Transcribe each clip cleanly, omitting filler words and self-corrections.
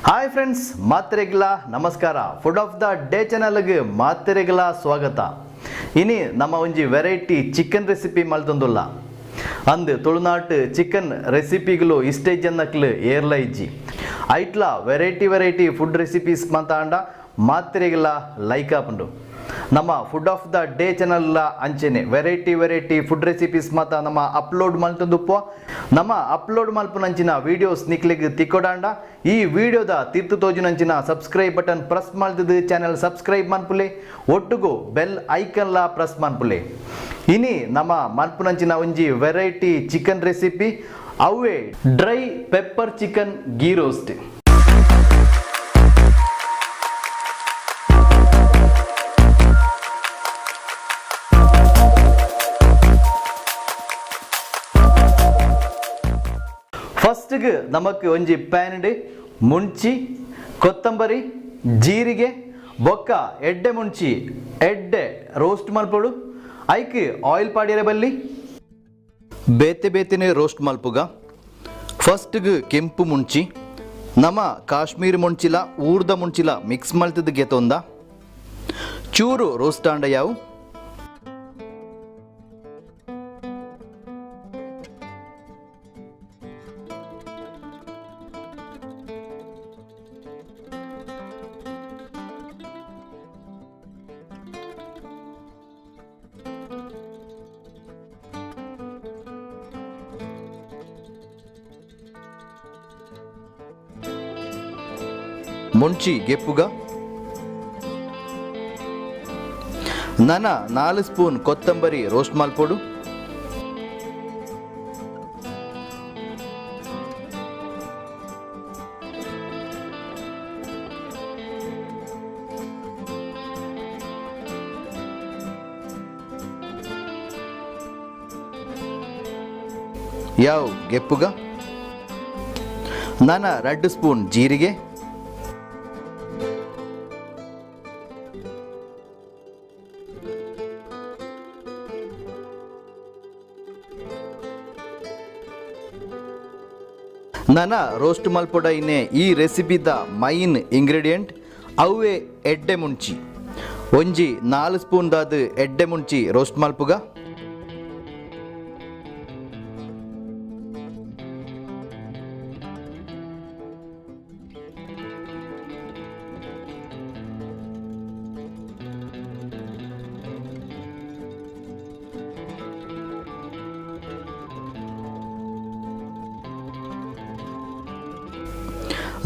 Hi friends, ಮಾತ್ರೆಗ್ಲ ನಮಸ್ಕಾರ. Food of the day ಚಾನಲ್ಗೆ ಮಾತ್ರೆಗ್ಲ ಸ್ವಾಗತ. ಇನಿ ನಮ್ಮ ಒಂಜಿ ವೆರೈಟಿ ಚಿಕನ್ ರೆಸಿಪಿ ಮಲ್ತೊಂದುಲ್ಲ. ಅಂದ್, ತುಳುನಾಟ್ ಚಿಕನ್ ರೆಸಿಪಿಗಳು ಇಷ್ಟೇ ಜನಕ್ಲು ಏರ್ಲ ಇಜ್ಜಿ. ಐಟ್ಲ ವೆರೈಟಿ ವೆರೈಟಿ ಫುಡ್ ರೆಸಿಪೀಸ್ ಮಾತಾಂಡ ಮಾತ್ರೆಗ್ಲ ಲೈಕ್ ಆಪುಂಡು. ನಮ್ಮ food of the day channel ಅಂಚೆನೆ ವೆರೈಟಿ ವೆರೈಟಿ ಫುಡ್ ರೆಸಿಪೀಸ್ ಮಾತ ನಮ್ಮ ಅಪ್ಲೋಡ್ ಮಲ್ತೊಂದುಪ್ಪು. ನಮ್ಮ ಅಪ್ಲೋಡ್ ಮಲ್ಪುನಂಚಿನ ವಿಡಿಯೋಸ್ ನಿಕ್ಲೆಗ್ ತಿಕ್ಕೊಡಾಂಡ ಈ ವಿಡಿಯೋದ ತಿರ್ತು ತೋಜುನಂಚಿನ ಸಬ್ಸ್ಕ್ರೈಬ್ ಬಟನ್ ಪ್ರೆಸ್ ಮಲ್ತದು ಚಾನಲ್ ಸಬ್ಸ್ಕ್ರೈಬ್ ಮನ್ಪುಲೆ, ಒಟ್ಟುಗು ಬೆಲ್ ಐಕನ್ಲ ಪ್ರೆಸ್ ಮನ್ಪುಲೆ. ಇನಿ ನಮ್ಮ ಮನ್ಪುನಂಚಿನ ಒಂಜಿ ವೆರೈಟಿ ಚಿಕನ್ ರೆಸಿಪಿ ಅವೇ dry pepper chicken ghee roast. ಫಸ್ಟ್ಗೆ ನಮಕ್ ಒಂಜಿ ಪ್ಯಾನ್ಡ್ ಮುಂಚಿ, ಕೊತ್ತಂಬರಿ, ಜೀರಿಗೆ ಬೊಕ್ಕ ಎಡ್ಡೆ ಮುಂಚಿ ಎಡ್ಡೆ ರೋಸ್ಟ್ ಮಲ್ಪೊಡು. ಐಕ್ ಆಯಿಲ್ ಪಾಡಿಯರೆ ಬಲ್ಲಿ. ಬೇತೆ ಬೇತೆನೆ ರೋಸ್ಟ್ ಮಲ್ಪುಗ. ಫಸ್ಟ್ಗೆ ಕೆಂಪು ಮುಂಚಿ, ನಮ ಕಾಶ್ಮೀರ್ ಮುಂಚಿಲ ಊರ್ದ ಮುಂಚಿಲ ಮಿಕ್ಸ್ ಮಲ್ತದ ಗೆತೊಂದ. ಚೂರು ರೋಸ್ಟ್ ಆಂಡ ಯಾವು. ಮುಂಚಿ ಗೆಪ್ಪುಗ. ನನ 4 ಸ್ಪೂನ್ ಕೊತ್ತಂಬರಿ ರೋಸ್ಟ್ ಮಲ್ಪೊಡು. ಯಾವ್ ಗೆಪ್ಪುಗ. ನನ 2 ಸ್ಪೂನ್ ಜೀರಿಗೆ. ನನ ರೋಸ್ಟ್ ಮಲ್ಪೊಡೈನೆ ಈ ರೆಸಿಪಿದ ಮೈನ್ ಇಂಗ್ರೀಡಿಯೆಂಟ್ ಅವೇ ಎಡ್ಡೆ ಮುಂಚಿ. ಒಂಜಿ 4 ಸ್ಪೂನ್ ದಾದ್ ಎಡ್ಡೆ ಮುಂಚಿ ರೋಸ್ಟ್ ಮಲ್ಪುಗ.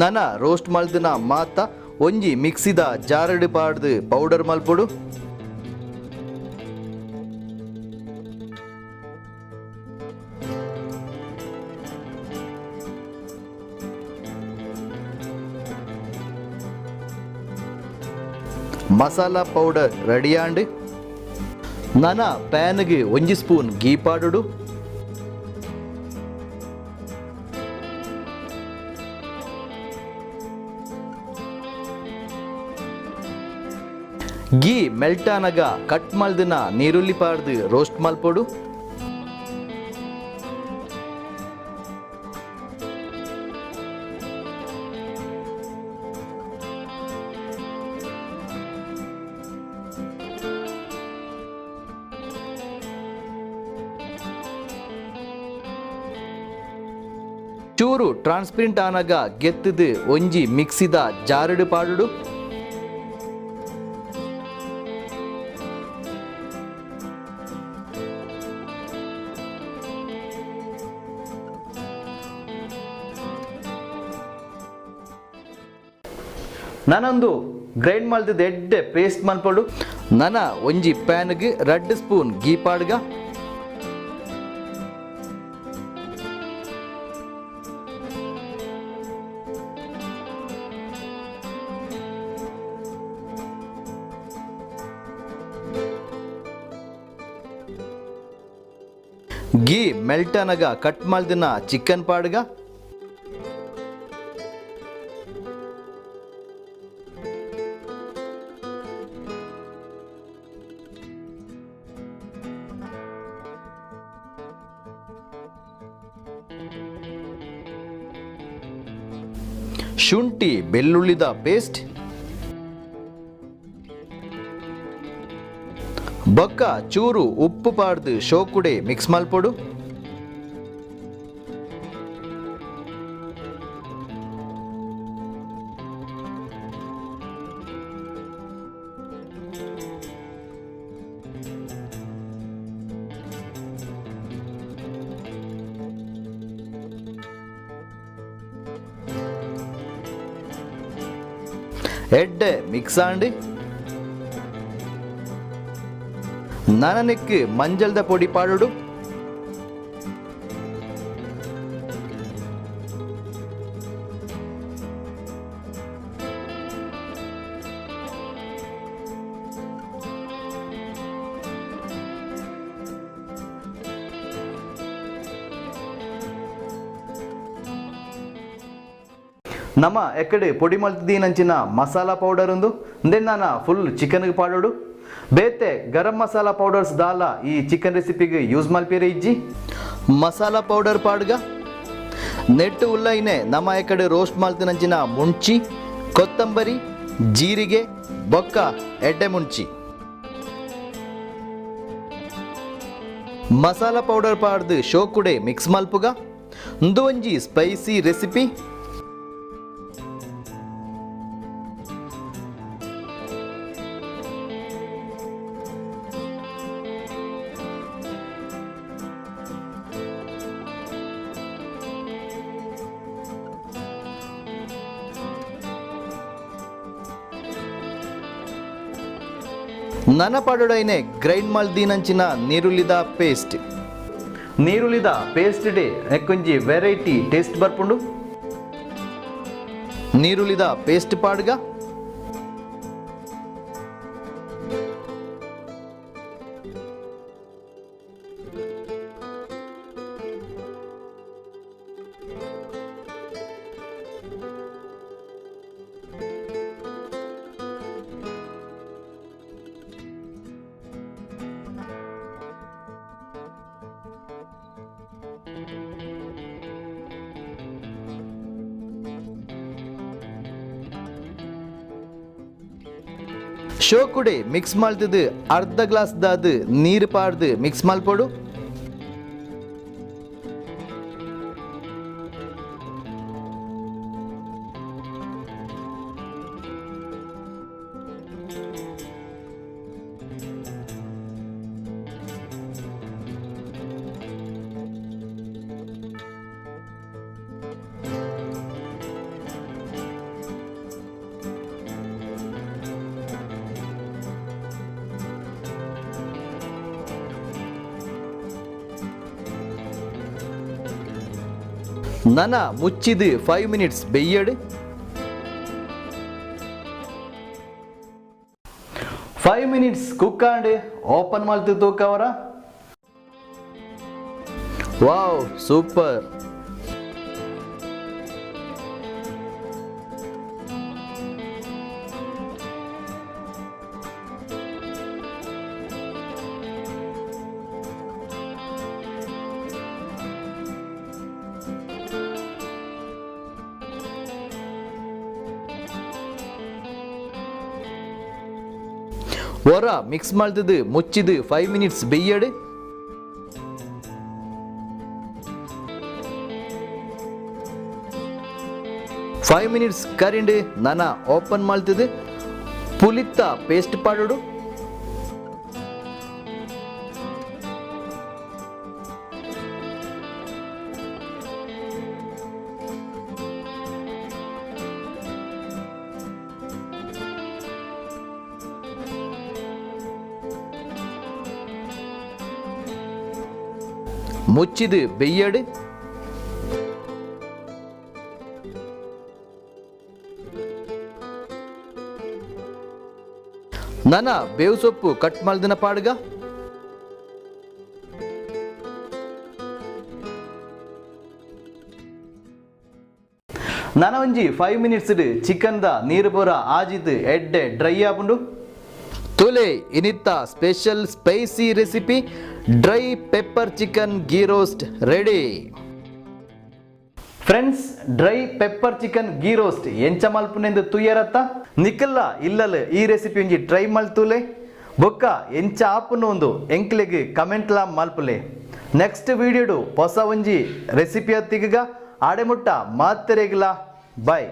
ನನ ರೋಸ್ಟ್ ಮಲ್ದಿನ ಮಾತ ಒಂಜಿ ಮಿಕ್ಸಿದ ಜಾರಡು ಪಾಡ್ದು ಪೌಡರ್ ಮಲ್ಪೊಡು. ಮಸಾಲಾ ಪೌಡರ್ ರೆಡಿಯಾಂಡ್. ನನ ಪ್ಯಾನ್ಗೆ ಒಂಜಿ ಸ್ಪೂನ್ ಗೀ ಪಾಡುಡು. ಗೀ ಮೆಲ್ಟ್ ಆನಗ ಕಟ್ ಮಲ್ದಿನ ನೀರುಳ್ಳಿ ಪಾಡ್ದು ರೋಸ್ಟ್ ಮಲ್ಪೊಡು. ಚೂರು ಟ್ರಾನ್ಸ್ಪರೆಂಟ್ ಆನಗ ಗೆತ್ತದು ಒಂಜಿ ಮಿಕ್ಸಿದ ಜಾರಡು ಪಾಡುಡು. ನಾನೊಂದು ಗ್ರೈಂಡ್ ಮಲ್ದಿದ್ದು ಎಡ್ಡೆ ಪೇಸ್ಟ್ ಮಲ್ಪೊಡು. ನನ ಒಂಜಿ ಪ್ಯಾನ್ಗೆ 2 ಸ್ಪೂನ್ ಗೀ ಪಾಡ್ಗ. ಗೀ ಮೆಲ್ಟ್ ಅನಗ ಕಟ್ ಮಲ್ದಿನ ಚಿಕನ್ ಪಾಡ್ಗ. ಶುಂಠಿ ಬೆಳ್ಳುಳ್ಳಿದ ಪೇಸ್ಟ್ ಬೊಕ್ಕ ಚೂರು ಉಪ್ಪು ಪಾಡ್ದು ಶೋಕುಡೆ ಮಿಕ್ಸ್ ಮಲ್ಪೊಡು. ಎಡ್ಡೆ ಮಿಕ್ಸ್ ಆಂಡ್ ನನನೆಕ್ಕು ಮಂಜಲ್ದ ಪೊಡಿ ಪಾಡೋಡು. ನಮ ಎಕ್ಕಡೆ ಪೊಡಿ ಮಲ್ತಿದ್ದೀನಂಚಿನ ಮಸಾಲಾ ಪೌಡರ್ ಉಂದು ನಾನ ಫುಲ್ ಚಿಕನ್ಗೆ ಪಾಡೋಡು. ಬೇತೆ ಗರಂ ಮಸಾಲಾ ಪೌಡರ್ಸ್ ದಾಲ ಈ ಚಿಕನ್ ರೆಸಿಪಿಗೆ ಯೂಸ್ ಮಲ್ಪೇರೆ ಇಜ್ಜಿ. ಮಸಾಲಾ ಪೌಡರ್ ಪಾಡ್ಗ ನೆಟ್ಟು ಉಲ್ಲೈನೆ ನಮ ಎಕ್ಕಡೆ ರೋಸ್ಟ್ ಮಲ್ತಿನಂಚಿನ ಮುಂಚಿ, ಕೊತ್ತಂಬರಿ, ಜೀರಿಗೆ, ಬೊಕ್ಕ ಎಡ್ಡೆ ಮುಂಚಿ. ಮಸಾಲಾ ಪೌಡರ್ ಪಾಡ್ದು ಶೋಕುಡೆ ಮಿಕ್ಸ್ ಮಲ್ಪುಗ. ಉಂದು ಒಂಜಿ ಸ್ಪೈಸಿ ರೆಸಿಪಿ. ನನ ಪಾಡೊಡೈನೆ ಗ್ರೈಂಡ್ ಮಲ್ದಿನಂಚಿನ ನೀರುಳ್ಳಿದ ಪೇಸ್ಟ್. ನೀರುಳ್ಳಿದ ಪೇಸ್ಟ್ ಡೇ ಎಕ್ಕೊಂಜಿ ವೆರೈಟಿ ಟೇಸ್ಟ್ ಬರ್ಪುಂಡು. ನೀರುಳ್ಳಿದ ಪೇಸ್ಟ್ ಪಾಡ್ಗ. ಶೋಕುಡೆ ಮಿಕ್ಸ್ ಮಲ್ತದು ಅರ್ಧ ಗ್ಲಾಸ್ ದಾದು ನೀರು ಪಾಡ್ದು ಮಿಕ್ಸ್ ಮಲ್ಪೊಡು. ನನ ಮುಚ್ಚಿದು 5 ಮಿನಿಟ್ಸ್ ಬೆಯ್ಯಡು. 5 ಮಿನಿಟ್ಸ್ ಕುಕ್ ಆಂಡ್ ಓಪನ್ ಮಲ್ತು ತೂಕವರ. ವಾವ್ ಸೂಪರ್. ಒರ ಮಿಕ್ಸ್ ಮಲ್ತದು ಮುಚ್ಚಿದು 5 ಮಿನಿಟ್ಸ್ ಬೆಯ್ಯಡು. 5 ಮಿನಿಟ್ಸ್ ಕರಿಂಡು ನನ ಓಪನ್ ಮಲ್ತದು ಪುಲಿತ್ತ ಪೇಸ್ಟ್ ಪಾಡೋಡು. ಮುಚ್ಚಿದು ಬೆಯ್ಯಡು. ನನ ಬೇವು ಸೊಪ್ಪು ಕಟ್ ಮಲ್ದಿನ ಪಾಡ್ಗ. ನನ ಒಂಜಿ 5 ಮಿನಿಟ್ಸ್ ಚಿಕನ್ the ನೀರು ಪೂರ ಆಜಿದ್ ಎಡ್ಡೆ ಡ್ರೈ ಆಪುಂಡು. ತುಲೆ ಇನಿತ್ತ special spicy recipe dry pepper chicken ghee roast ready. Friends, dry pepper chicken ghee roast ಎಂಚ ಮಲ್ಪುನೆಂದು ತುಯ್ಯರತ್ತ? ನಿಕಲ್ಲ ಇಲ್ಲಲ್ ಈ ರೆಸಿಪಿ ಒಂಜಿ ಟ್ರೈ ಮಲ್ತುಲೆ. ಬೊಕ್ಕ ಎಂಚ ಆಪುನು ಒಂದು ಎಂಕ್ಲೆಗ್ ಕಮೆಂಟ್ಲಾ ಮಲ್ಪುಲೆ. ನೆಕ್ಸ್ಟ್ ವಿಡಿಯೋಡು ಹೊಸ ಒಂಜಿ ರೆಸಿಪಿ ಅತ್ತಿಗ ಆಡೆ ಮುಟ್ಟ ಮಾತೆರೆಗ್ಲಾ ಬಾಯ್.